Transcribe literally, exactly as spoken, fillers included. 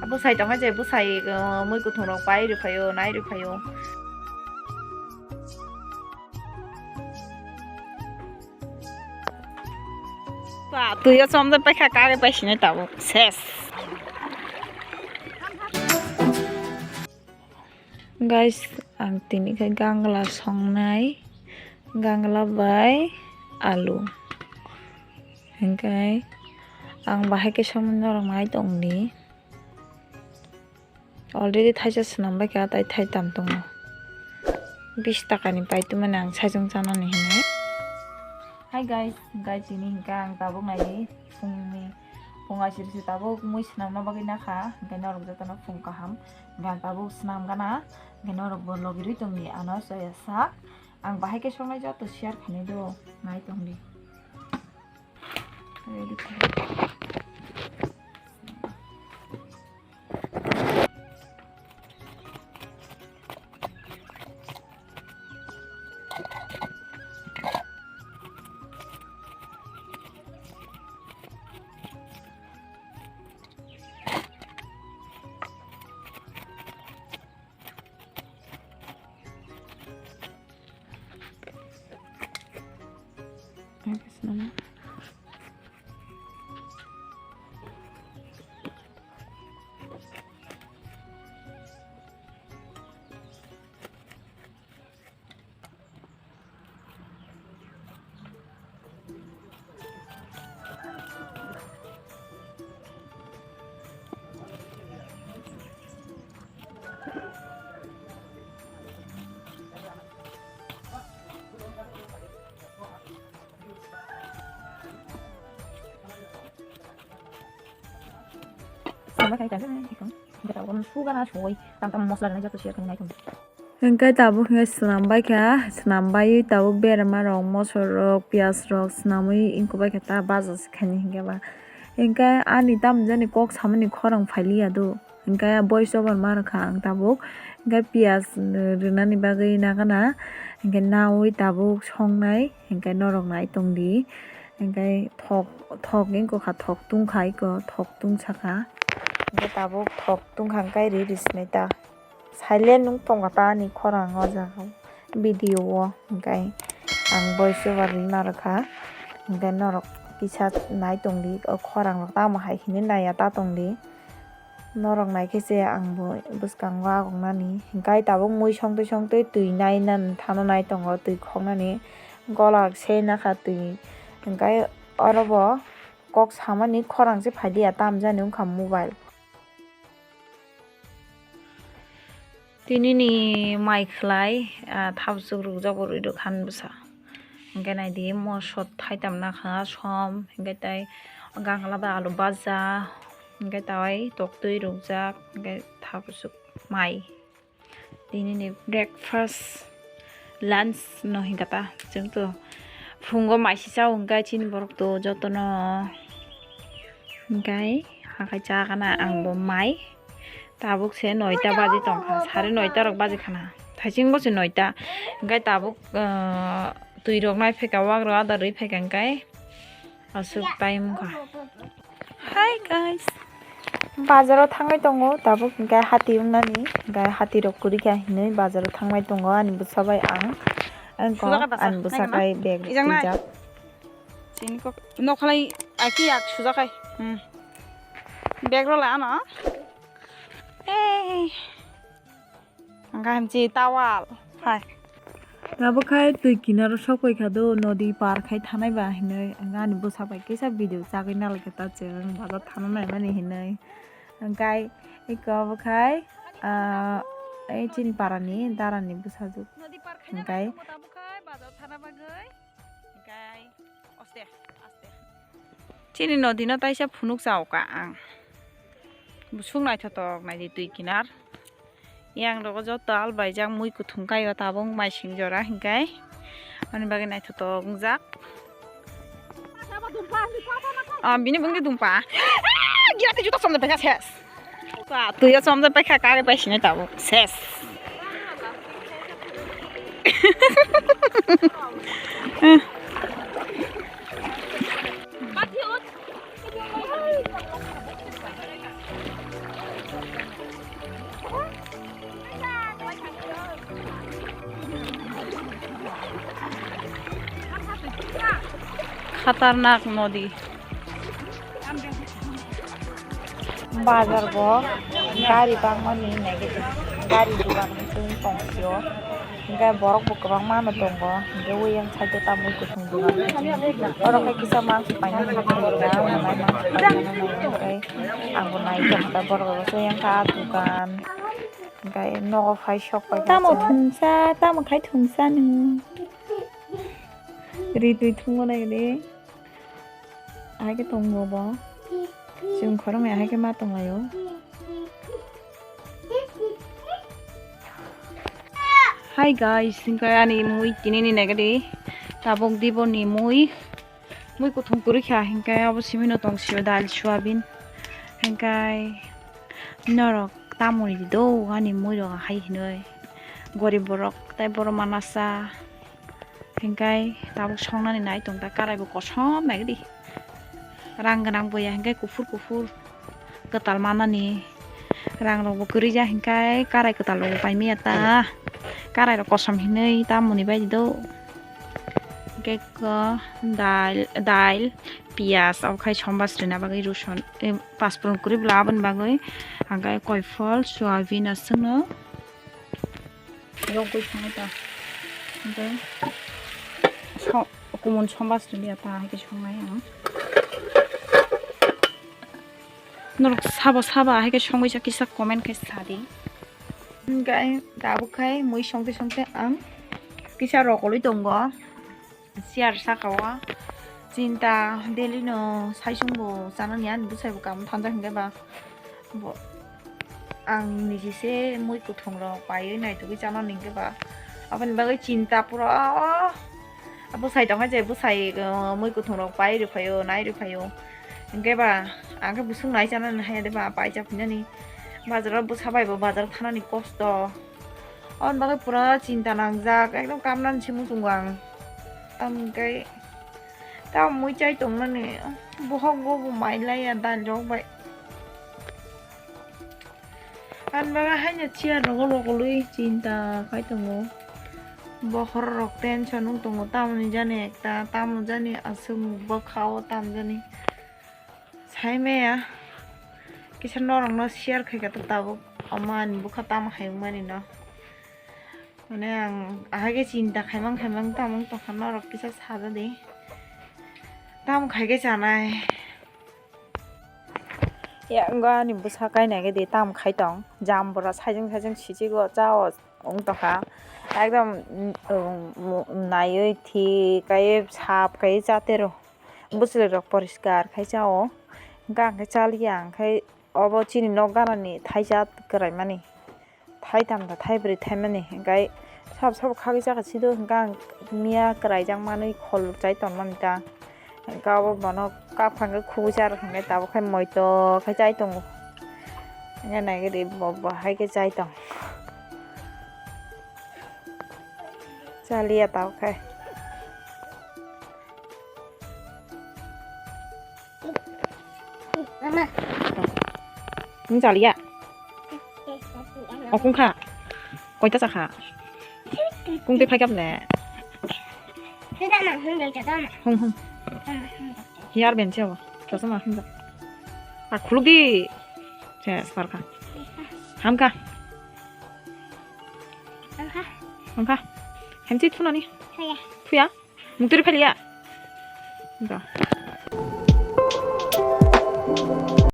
Bwsai tongkha je, bwsai, uh, mui kuthung rok pai rwphaio, nai rwphaio. Ba, twi o chomjak paikha, kagwi paisinai tabuk. Ses. Guys, ang tini khe gangla songnai, gangla bai alu. Hingkhe ang bahai khe songwi norok nai tongdi. Already thaisa swnam baikha, tai thaitam tongo. Bish takani paitwmani ang saichung chanani hinwi. Hi guys, guys, tini hinkhe ang tabuk nai phungni, phung aisirsi tabuk mui swnamna bagwi nakha, hinkhe norok jotono phung kaham, hinkhe ang tabuk swnam gana, hinkhe norokbo logirwi tongdi ano soya sak. Ang bahai khe songnai joto share khainai do, nai tongdi. Ready khainai. Sama kayak tadi, ikon. Enggak tahu, kamu suka lah, soy. Tam-tam mosla dan aja tuh, share kan, ikon. Hingke tabuk hingke swnam baikha, swnam baiwi tabuk berma rok, mosor rok, piyaj rok swnamwi ingkuk baikha ta baja se khaini hingke ba. Hingke ani tamjani kok samani khorang phailiya do, hingke voice over ma rwkha ang tabuk, hingke piyaj rwnani bagwi nagana, hingke nawi tabuk songnai, hingke norok nai tongdi, hingke thok, thok ingkukha, thok tungkha iko, thok tungsakha, hingke tabuk thok tungkha hingke ri ri sinai ta. Silent wng tongkha ta ani khorang o jaga o video o, hingke ang voice over rwna rwkha, hingke norok kisa nai tongdi o khorang rok tamo hai hinwi naiya ta tongdi, norok naikhe se ang bo bwskango agongnani, hingke tabuk mui songtwi songtwi twi nainani thano nai tongo, twi khoknani gola se nakha twi, hingke oro bo kok samani khorang se phaidiya tamjani wngkha mobile. Tinini mai khwlai, ah, thapsuk rukjak bo rwi rwkha ani bwsa. Hingke naidi mosot thaitam nakha som, hingke tai gangla bai alu baja, hingke tai toktwi rukjak, hingke thapsuk mai. Tinini breakfast, lunch no hingka ta, chwng to phungo mai se chao hingka chini borok to jotono. Hingkai hakai chakana ang bo mai. Tabuk se noita baji tongkha, sare noita rok baji khana. Thaiching bo se noita. Hingkai tabuk, ah, twi rok nai phaika, wak rok ada rwi phaika hingkai aswk time wngkha. Hi guys. Bazaro thangwi tongo, tabuk hingke hati wngnani, hingke hati rok kwrwi kha hinwi bazaro thangwi tongo ani bwsa bai ang. Ang ko ani bwsa kai bag twijak. Chini kok nokhalai aki yak sujakai. Hmm. Bag rok la ano. Hey. Ang kaham chi towel. Hai. Tabuk khai twi kinaro sok pai kha do, nodi par khai thanai ba hinwi ang ani bwsa bai kisa video chagwi nalai kha ta chwng bazar thana nai mani hinwi. Ang kai eko abo khai, ah, ei chini para ni dara ni bwsajwk. Ang kai. Hingkai, oste, oste. Chini nodi no taisa phunuk chao ka ang. Busuk naithotok naidi twi kinar. Yang rogo joto albaijak mui kuthung kaio tabuk maising jora hingkai. Ani bagwi naithotok wngjak. Ah, bini bungdi dungpa. Ah, gira tei juta somde pekha ses. Ba, twi o chomjak paikha, kagwi paisinai tabuk. Ses. Khatarnak nodi. Bazar bo gari bangmani negative, gari dugan tong sio. Hingke borok bo kwbangma no tongo, hingke oyang side o tamoi kuthum dugan. Oro khe kisa mangsi paina hingke ang bo nai tongkha, borok rok se oyang kha dugan. Hingke nogo phai sok pai. Tamo thumsa, tamo khai thumsa nung. Ri twi thumgo nai de. Ahai khe tongo bo. Chwng khoroknwi ahai khe ma tonglaio. Hi guys, hingkhe ani mui tinini naikhe di. Tabuk diboni mui. Mui kuthum kwrwi kha, hingkhe abo simi no tong sio dal soyabin. Hingkhe norok tamoni di do ani mui rok hai hinoi. Gorib borok tei borok manasa. Hingkai tabuk songnani nai tong ta, karai bo kosom nai di. Rang gwnang bo ya hingkai kuphur kuphur kwtal manani rang rok bo kwrwi ya hingkai karai kwtal rok bo pai manya ta. Karai rok kosom hinwi tamoni bai di do. Hingkai ko dail, dail, piyaj, obo khai sombas rwna bagwi ruson, eh, paspurung kwrwi bwla aboni bagwi. Hingkai koiphol, soyabin aswkno. Rogwi sanai ta. Hingke so-, kumun sombas rwya ta, hai khe songnai ang. Norok sabo saba hai khe songwi sa kisa comment khai sa di. Hingke tabuk khai mui songte songte ang kisa rokolwi tongo. Chair saka o chinta daily no saisung bo chanani ani bwsai bo kam thanjak hingke ba bo ang niji se mui kuthum rok paiwi naitugwi chanani hingke ba aboni bagwi chinta pura bwsai tongkha je bwsai mui kuthum rok pai rwphaio nai rwphaio hingke ba ang khe busung nai chanani haiya de ba paijak hinani bazar o bwsa bai bo bazar thanani kosto. Aboni bagwi pura chinta nangjak, ekdom kamnani se muchungo ang. Tamo hingke, tamo mui chai tongnani, bohok bobo mai laiya dal rok bai. Aboni bagwi haino chair rogo rokolwi chinta khai tongo. Bokhorok rok tension wng tongo, tamoni jani ekta, tamo jani aswk bwkha o, tamo jani. Sai maya kisa norok no share khai kha tabuk omo ani bwkha tamo hai wngmani no. Mane ang ahai khe chinta khaimang khaimang tamo wng tongkha norok kisa saja di. Tamo khai khe chanai. Ya wngkha ani bwsa kainai khe di tamo khai tong. Jambura saijeng saijeng sichigo cha o wng tongkha. Ekdom, um, um, naiwi thik kaiwi sap kaiwi chatero. Bwchwlwi rok poriskar khai cha o. Hingkhe ang khe chaliya, ang khe obo chini nok ganani thaisa kwraimani. Thaitam da thaibrwi thaimani. Hingkhe sabo sabo khagwi chakha sido, hingkhe ang miya kwraijak manwi khol chai tongmani ta. Hingkhe obo bono kapkha hingkhe khugui cha rwkha hingkhe tabuk khai moito khai chai tongo. Hingkhe naigwi di bo, bo hai khe chai tong. Chaliya tabuk khai. Mama. Nwng chaliya? Okung kha? Koita chakha? Kung twi phaikha bole? Hung, hung. Hiyar ben cheo. Chosma hung. A khuluk di. Che, sparkha. Hamkha. Hamkha. Hamchi thunani? Thuya. Thuya? Mung turi phaliya? Da.